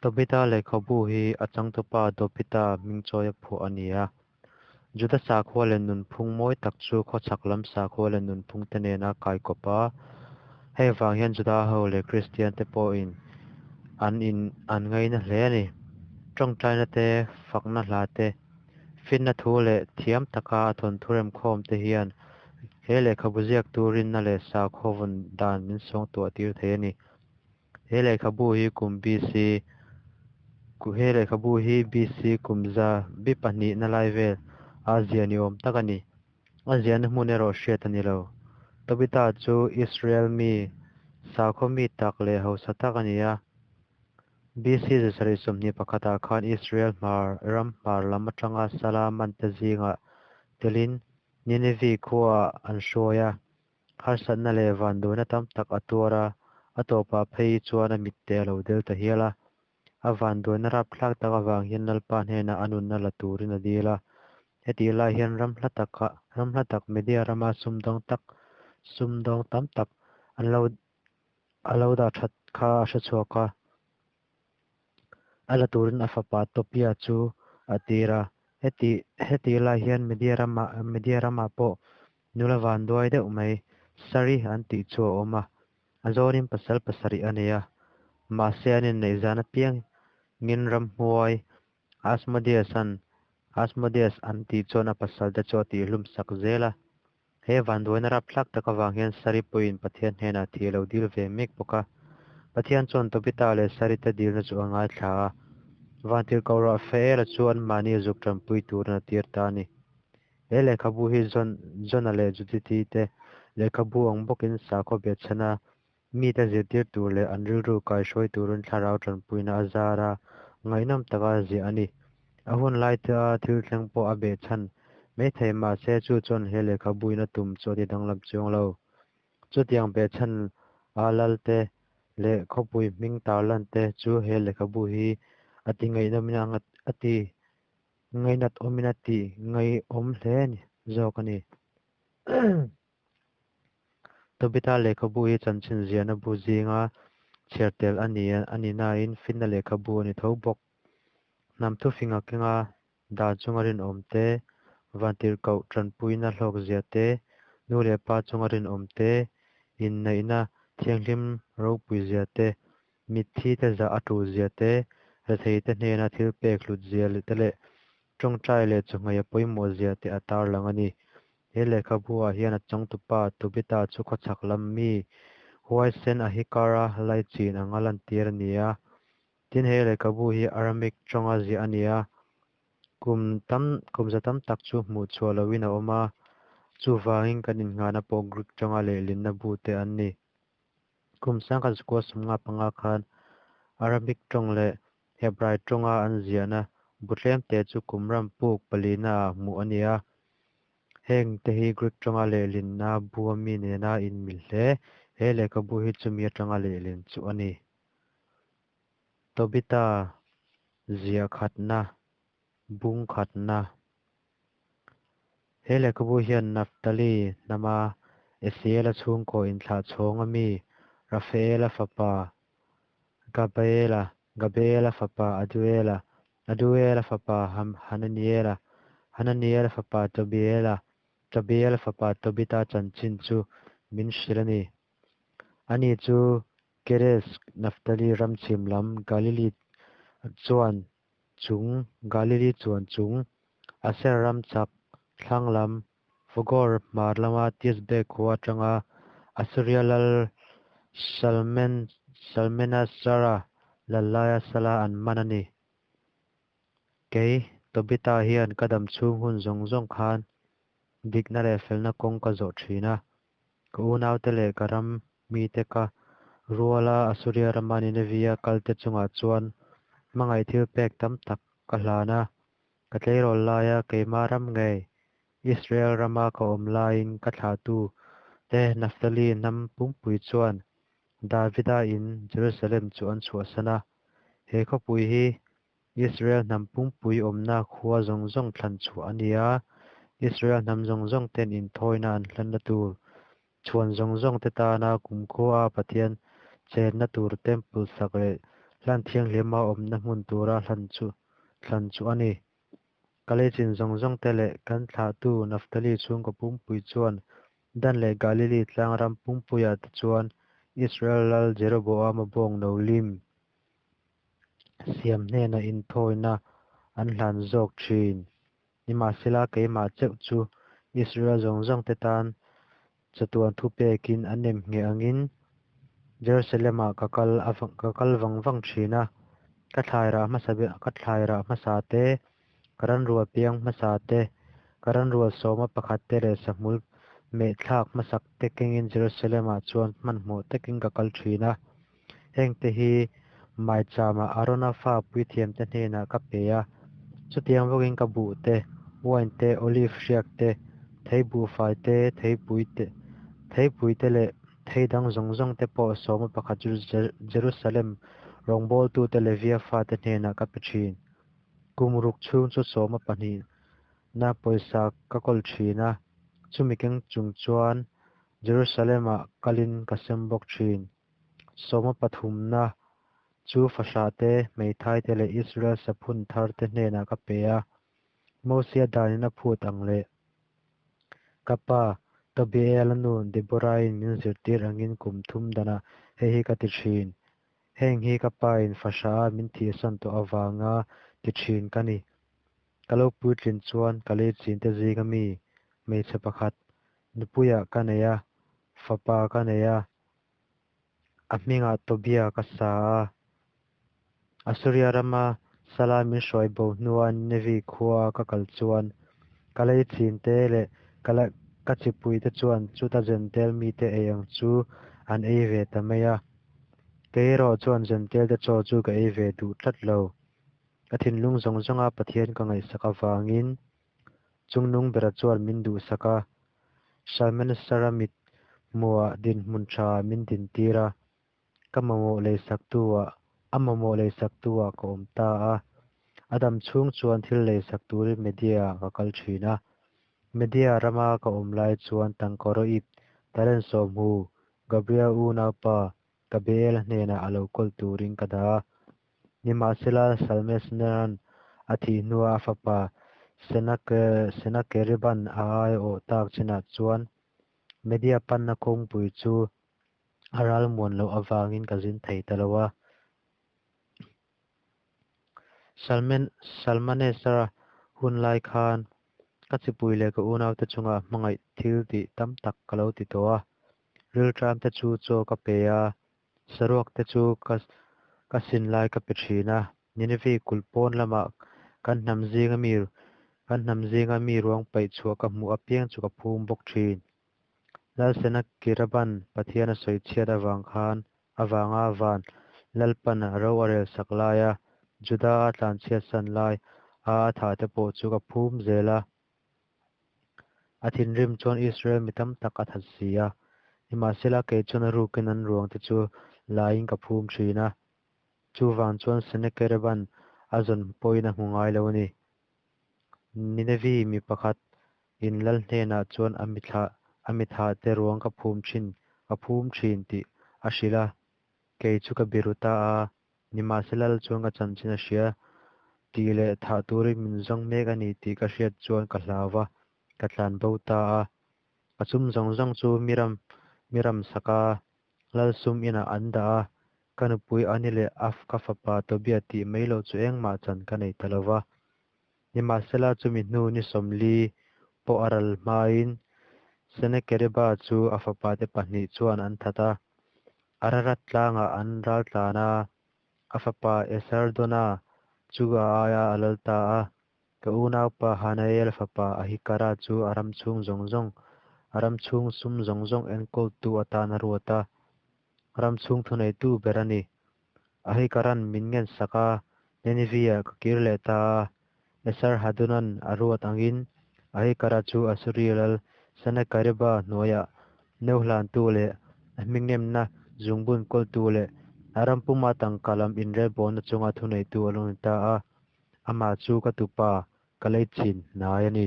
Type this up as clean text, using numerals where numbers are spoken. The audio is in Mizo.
Tobita lehkhabu hi a changtupa Tobita hming chawia phuah a ni a. Juda sakhua leh nunphung mawi tak chu khawchhak lam sakhua leh nunphung te nen a kaikawp a. Hei vang hian Juda ho leh Kristian te pawhin an in an ngaina hle a ni. Tawngtaina te, fakna hla te, finna thu leh thiam taka a thawnthu remkhawm te hian he lehkhabu ziaktu rinna leh sakhaw vawn dan min suangtuah tir thei a ni. He lehkhabu hi kum BC he lehkhabu hi BC kum zabi pahnihna lai vel a ziah ni awm tak a ni. A ziahna hmun erawh hriat a ni lo. Tobita chu Israel mi, sakhaw mi tak leh hausa tak a ni a. BC 721 ah khan Israel hmar ram hmar lam atanga sala mante zingah telin Nineveh khuaah an hruai a. Harsatna leh vanduaina tam tak a tuar a, a tawpah phei chuan a mitte a lo del ta hial a. A vanduaina rapthlak tak avang hian Lalpa hnenah a nunna la turin a dil a. Hetih lai hian ram hla takah ram hla tak Media rama sumdawng tak sumdawng tam tak an lo a lo dah that kha a hre chhuak a. A la turin a fapa Tobia chu a tir a. Heti hetih lai hian Media ramah Media ramah pawh nula vanduai deuh mai Sari an tih chu a awm a. A zawnin pasal pasarih a nei a. Mahse an inneih zan apiangin ramhnuai Asmodeus an Asmodeus an tih chuan a pasal te chu a tihhlum sak zel a. He vanduaina rapthlak tak avang hian Sari pawhin Pathian hnenah thih a lo dil ve mek bawk a. Pathian chuan Tobita leh Sari te dilna chu a ngaithla a. Vantirhkoh Raphael-a chu anmahni zuk tanpui turin a tir ta a ni. He lehkhabu hi John John-a leh Judith-i te lehkhabu ang bawkin sakhaw behchhana mite zirtir tur leh an rilru kaihruai turin thlarau tanpuina a zar a, ngaihnawm taka ziah a ni. A hun lai te a thil thleng pawh a behchhan maithei mahse chu chuan he lehkhabuin a tum chu a ti danglam chuang lo. Chutiang behchhan a lal te leh khawpui hming tarlan te chu he lehkhabu hi a ti ngaihnawmin a ti ngainat awmin a ti ngaihawm hle zawk a ni. Tobita lehkhabu hi chanchin ziahna bu zinga chhiar tel a ni a ni nain finna lehkhabu a ni tho bawk. Hnam thufinga kenga dan chunga rinawm te, vantirhkoh tanpuina hlawk zia te, nu leh pa chunga rinawm te, inneihna thianghlim ropui zia te, mitthi te zah a tul zia te, rethei te hnena thil pek hlut zia te leh tawngtai leh chawhmeh a pawimawh zia te a tarlang a ni. He lehkhabu ah hian a changtupa Tobita chu khawchhak lam mi huaisen Ahikara laichin anga lantir a ni a. Tin, he lehkhabu hi Aramaic tawnga ziah a ni a, kum tam kum za tam tak chu hmuh chhuah lohin a awm a, chuvangin kan innghahna pawh Greek tawnga lehlinna bu te an ni. Kum sangkhat zakua sawmnga panga khan Aramaic tawng leh Hebrai tawnga an ziahna bu tlemte chu kum ram puk palina ah hmuh a ni a. Heng te hi Greek tawnga lehlinna bu ami nena inmil hle. He lehkhabu hi chumi atanga lehlin chu a ni. Tobita ziah khatna, bung khatna. He lehkhabu hian Naphtali hnama Esiela chhungkaw inthlah chhawng ami Raphaela fapa Gabaela, Gabaela fapa Aduela, Aduela fapa Hananiela, Hananiela fapa Tobiela, Tobiela fapa Tobita chanchin chu min hrilh a ni. Ani chu Keres, Naphtali ram chhim lam Galili chuan chung Galili chuan chung Aser ram chak thlang lam Phogor hmar lama Tisbe khua atanga Assyria lal Shalman Shalmaneser-a lal laia sala an man a ni. Kei, Tobita hian ka dam chhung hun zawng zawng khan dikna leh felna kawng ka zawh thin a. Ka unaute leh ka ram mite ka ruala Assuria rama Nineveh-a kalte chungah chuan hmangaih thil pek tam tak ka hlan a. Ka tleirawl laia keima ram ngei Israel rama ka awm laiin ka thlahtu te Naphtali hnam pumpui chuan Davida in Jerusalem chu an chhuahsan a. He khawpui hi Israel hnam pumpui awmna khua zawng zawng thlan chhuah a ni a, Israel hnam zawng zawng ten inthawina an hlanna tur, chhuan zawng zawng te tana kumkhua a Pathian chenna tur temple sak leh Hlan thianghlima awmna hmun tura hlan chu thlan chu a ni. Ka leichin zawng zawngte leh kan thlahtu Naphtali chhungkaw pumpui chuan Dan leh Galili tlangram pumpuiah te chuan Israel lal Jeroboama bawng no lim siam hnenah inthawina an hlan zawk thin. Nimahsela, keimah chauh chu Israel zawng zawngte tan chatuan thupekin a nemngheh angin Jerusalem-ah ka kal ka kal vang vang thin a. Ka thlai rah hmasa ka thlai rah hmasa te, ka ranrual piang hmasa te, ka ranrual sawma pakhat te leh sahmul meh thlak hmasak te kengin Jerusalem-ah chuan hmanhmawh takin ka kal thin a. Hengte hi maichama Arona fa puithiamte hnenah ka pe a, chutiang bawkin ka buh te, uain te, olive hriak te, theibuhfai te, theipui te, theipui te leh thei dang zawng zawng te pawh sawma pakhat chu Jerusalem rawngbawltute Levia fate hnenah ka pe thin. Kum ruk chhung chu sawma pahnihna pawisa ka kawl thin a, chumi keng chung chuan Jerusalem-ah kalin ka sem bawk thin. Sawma pathumna chu fahrah te, hmeithai te leh Israel saphun thar te hnenah ka pe a, Mosia danin a phut ang leh ka pa Tobiel-a nu Deborah-in min zirtir angin kum thum danah hei hi ka ti thin. Heng hi ka pain fahrah a min thihsan tawh avanga ti thin ka ni. Ka lo puitlin chuan ka leichin te zinga mi hmeichhe pakhat nupuiah ka nei a, fapa ka nei a, A hmingah Tobia ka sa a. Asuria rama sala min hruai bo hnua Nineveh khuaa ka kal chuan, ka lei chinte leh ka ka chipuite chuan chuta Jentail mite ei ang chu an ei ve ta mai a. Kei erawh chuan Jentail-te chaw chu ka ei ve duh tlat lo. Ka thinlung zawng zawnga Pathian ka ngaihsak avangin Chungnung bera chuan min duhsak a, Shalmaneser-a mit hmuhah dinhmun tha min dintir a, ka mamawh leisaktu-ah a mamawh leisaktu-ah ka awm ta a. A dam chhung chuan thil leisak turin Media-ah ka kal thin a. Media rama ka awm lai chuan tangkawraw ip talent sawmhu Gabriel unaupa Gabriel-a hnenah a lo kawl turin ka dah a. Nimahsela, Salmesneran a thih hnuah a fapa Senakeriban a aiawh tak chinah chuan Media panna kawngpui chu a ralmuan loh avangin ka zin thei ta lo a. Salmanesara hun lai khan ka chipui leh ka unaute chungah hmangaih thil tih tam tak ka lo ti tawh a. Rilṭamte chu chaw ka pe a, Saruak te chu ka ka sin lai ka pe thin a, Nineveh kulh pawn lamah kan hnam zinga mi kan hnam zinga mi ruang paih chhuah ka hmuh apiang chu ka phum bawk thin. Lalsena Kiraban Pathian a sawi chhiat avang khan avanga van Lalpan ro a rel sak laia Juda a tlanchhiat san lai a a thah te pawh chu ka phum zel a. A thinrim chuan Israel mi tam tak a that si a, nimahsela kei chuan a rukin an ruang te chu laiin ka phum thin a. Chuvang chuan Sennacherib-a'n a zawn pawhin a hmu ngai lo a ni. Ninevi mi pakhat in lal hnenah chuan a mithla a mithah te ruang ka phum thin ka phum thin tih a hrilh a, kei chu ka biru ta a. Nimahsela lal chuan ka chanchin a hria tih leh thah turin min zawng mek a ni tih ka hriat chuan ka hlau va, ka tlan bo ta a. Ka sum zawng zawng chu mi ram mi ram sak a, lal sum inah an dah a, ka nupui Ani leh a ka fapa Tobia tih mai loh chu engmah chan ka nei ta lo va. Nimahsela chumi hnu ni 40 pawh a ral hmain Senakeriba chu a fapate pahnih chuan an that a. Ararat tlangah an ral tlan a, a fapa Esardona chu a aia a lal ta a. Ka unaupa Hanael fapa Ahikara chu a ram chhung zawng zawng, a ram chhung sum zawng zawng enkawltu atan a ruat a, ram chhung thuneitu ber a ni. Ahikaran min ngensak a, Nineveh-ah ka kir leh ta a. Esarhadonan a ruat angin Ahikara chu Assuria lal Senakeriba hnuaiah neuhlantu leh a hmingemna zungbun kawltu leh a ram puma tangka lam inrelbawlna chunga thuneitu a lo ni ta a, amah chu ka tupa ka lei chin hnai a ni.